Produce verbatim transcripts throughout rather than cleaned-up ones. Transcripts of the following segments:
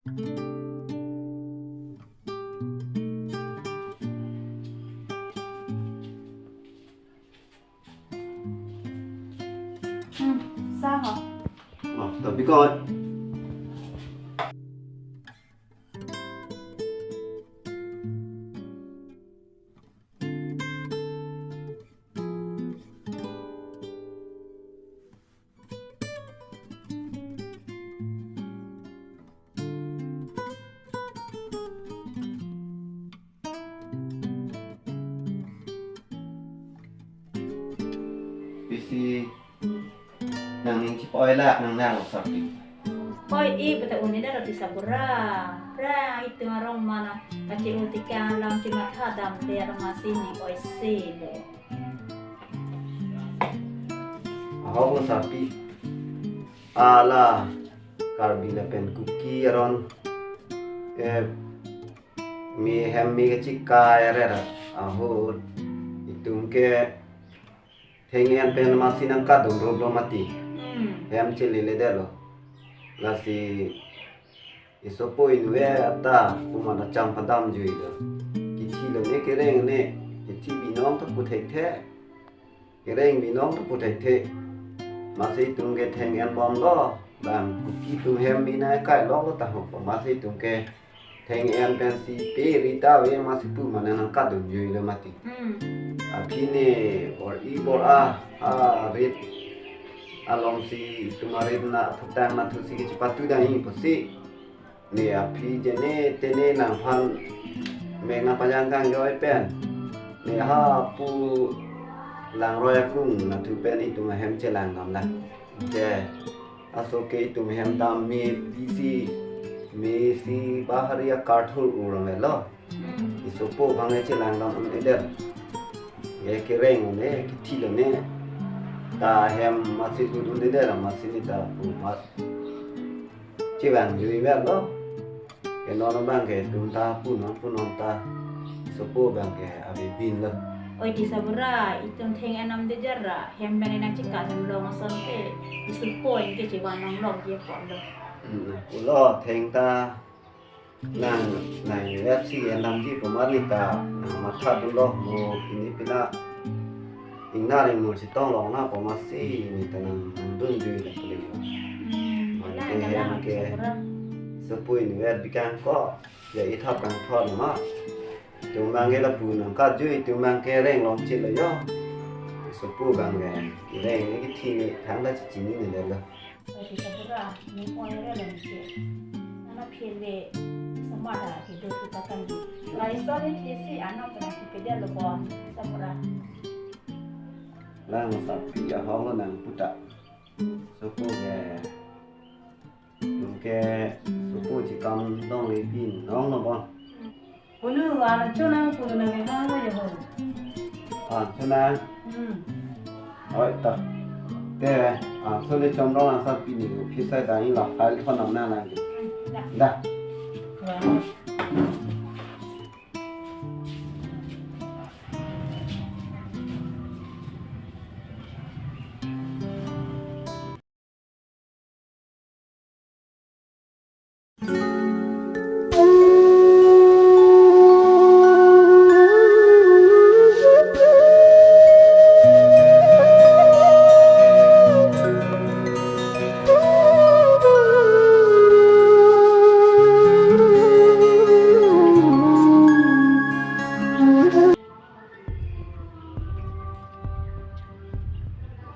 Hmm, sa ho. Oh, tapi kau Pisi nangning chipoi la nang nang sarpi. Oi, i beta uni da roti sabura. Pra itum arong mana kachi uti kang lam chimat hadam de arong masini oi si de. Aho sarpi. Ala Karbi lapen Kuki aron, eh, me hem me kachika eret ahut itum ke theng-en pen masi nangkadun rup lo mati. Hmm. Hem chilele det lo. Lasi isopo inve ata kumana cham padam jui lo. Kithi lo ne kereng ne, kithi binong ta puthekthe. Kereng binong ta puthekthe. Masi itum ke theng-en bom lo. Bang Kuki atum hem me nangkai lo ta ho. Masi itum ke theng-en pensi pe rita ve masi pu mane nangkadun jui lo mati. Hmm. Aphi ne bor-i bor-a, a rit alongsi itum arit na thutang na thusi kechipatu dang-i pusi. Ne aphi jene tene nangphan mek nangpajang kang joi pen. Ne ha pu langroi akung nathu pen itum ahem chelang dam lang. Je, aso ke itum hem dam me pisi, mesi bahari akarthur urang lo. Hmm. Isopo bang chelang dam un eder. Ye kereng ne, kithi lo ne. Ta hem masi dun un eder, masi ne ta pu mat. Chevang jui ver lo. Ke non bang ke itum ta punon punon ta. Isopo bang ke ave bin lo. Oi di sabura, itum theng-en nam de jara, hem bang nangchika hem long asonte, isopo ke chevang nang long ye pon lo. Hmm, pulo theng ta nang nang vet si en damji pu mani ta nang matha dun lo mo pini pina ingna ring mo chetong long na pu masi ne ta nang nangdun jui la puli lo. Hmm, mane la ke la hem la ke sabura. Isopo inve bikang ko ya ithap kangthon ma. Itum bang ke lapu nangkajui, itum bang ke reng long chit lo yo. Isopo bang ke reng ne kithi ne thang da chichini ne lo. Oi di sabura, ne oi re lo ne ke. Nana phele sama da ke do kita kan di. Lai so ne thesi anam ta kipedia lo bo sabura. Lang sarpi ahok lo nang puta. Isopo ke. Itum ke isopo chikam dong le bin nong no bo. Punu, alang chonang punu nang emang mo yo ho. Ah, chonang. Hmm. Oi ta. Te, ah, so le chom dong asap pini ko. Pisa dang ila file ko nam na nang. Hmm, da. Da. Wah.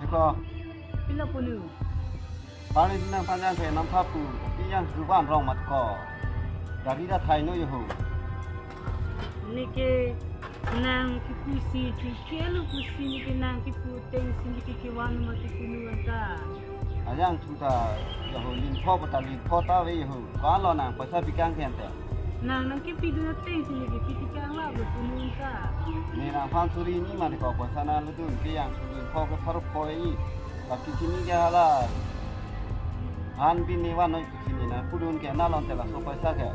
Heko. Pilo punu. Pari nang panjang ke nam thapu. Pi yang juban rong mat ko. Dari da thai no yo ho. Neke nang kipu si chu kelu pusi neke nang kipu teng si neke kiwan mati punu anta. Ayang thu ta yo ho lin pho ta lin pho ta ve yo ho. Ko lo nang paisa bikang ke anta. Nang nang kipi dun ateng si ne kipi tikang la bo punun ta. Ne nangphan suri ni ma ko paisa nang ludun ke yang suri ko ke pharo ko i. Tapi kini ke hala. Han bin ni wan noi sini na pudun ke na lon te laso paisa ke.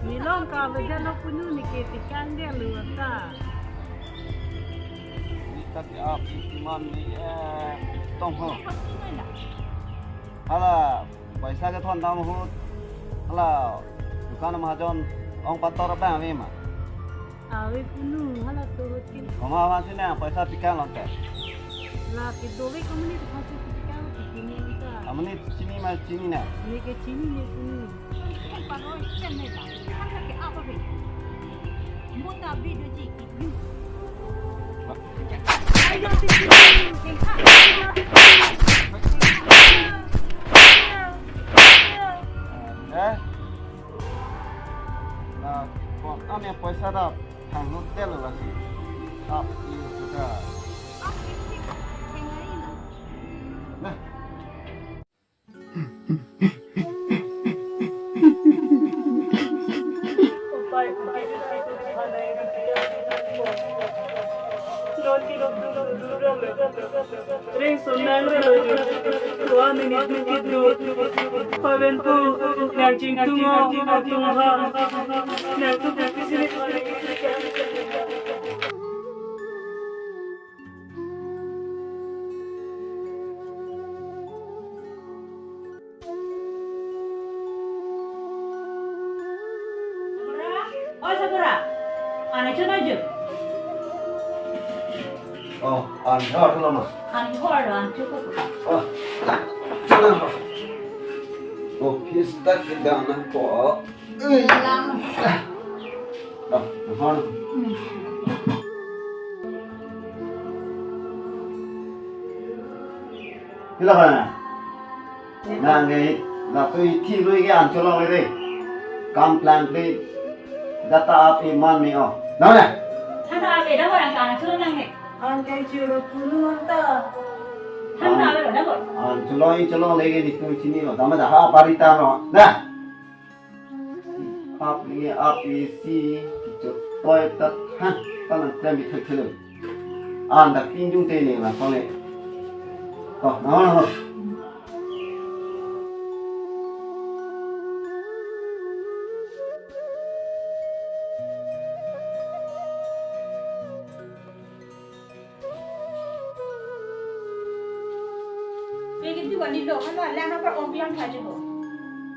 Ne long ka beja lo punun ne ke tikang dia lu ta. Ni ta ke ap si man ni eh tong ho. Hala paisa kethon dam ahut. Hala Kono mahajon ong pator abang ave ma? Ave punu, hala sohot kin. Komat avansi nang poisa pikang lonte? La kedo ave, komat ni tu pasi pikang, pikini ni ka. Amat ni chini ma chini nang? Ni ke chini ni punu. Kan paroi chen ne ta. Kan ka ke apa be? Mota be doji. Eh? Na, kok am ya poisa dap, thang hotel lasi. Ap, iya sudah. Nah. Ring sonang relo ju. Dua minit nukit du. Paven pu nang chingtung o, atung ha. Nang tu pisi ni. Sakura, oi Sakura, an acho nang jo. Oh, an hor lo ma. An hor lo, an chuko. Oh, ta, chana. Office ta kedam nangpo. Lang. Ah, hon. Hmm. Hila ba? Nang ke, la tu ithi lui ke an cholong le re. Kam plan le. Data ap iman me o. Nang na? Than ave da orang ka an cholong nang ne. An ke chiro punu anta. Than ave da bor. An cholong i cholong le ke ni tu chini lo. Dama da ha parita lo. Na. Ap ni ap isi kichot toi tat ha ta nang klem bi thek thelo. An dak pinjung te ne la kone. Oh, no, no, no. Pegi tu wali lo, hano lang na par ong biang tha jo.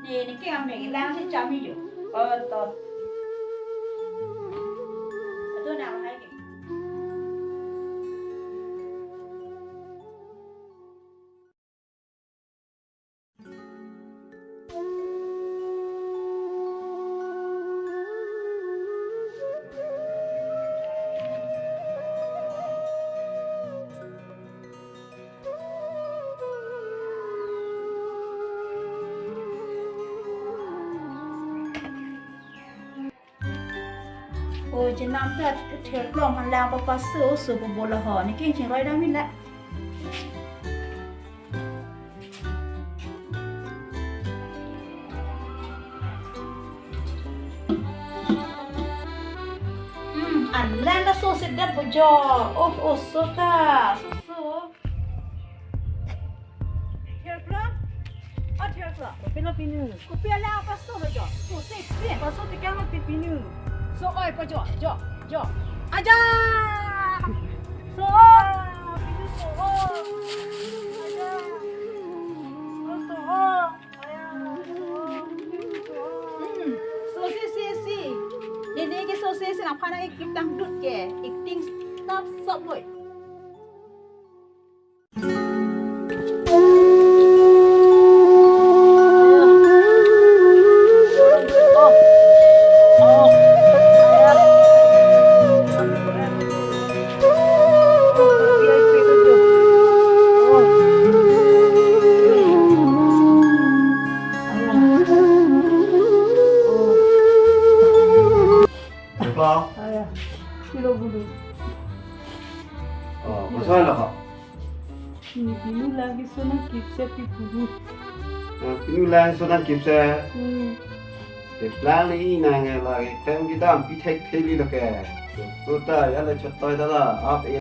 Ne, ne ke ang me lang si chami jo. Oh, to. Atu na hai ke. O, chenam ta ther klong han lang papaso oso bo bolo ho. Ne ke chingroi dam ila. Hmm, an lang ta so sedet bo jo. Oh, oso ta. So, so. Ther klong? O ther klong. Kopi lo pinu? Kopi ala paso lo jo. So se, se. Paso tikang lo ti pinu. So oi pa jo, jo, jo. Aja! So, pinu so. Aja. So, so. Aya, so. Hmm. So se, se, se. Nene ke so se, se nangphan nang ik dangdut ke. Acting stop, stop boy. Aya, kilo bulu. Oh, kosoi lo ko? Pinu, pinu lang keso nangkipse pi punu. Ah, pinu lang keso nangkipse. Hmm. Te plan le i nang ke lake tem kedam pi thek theli lo ke. Kota ya le chot toi ta la ap e.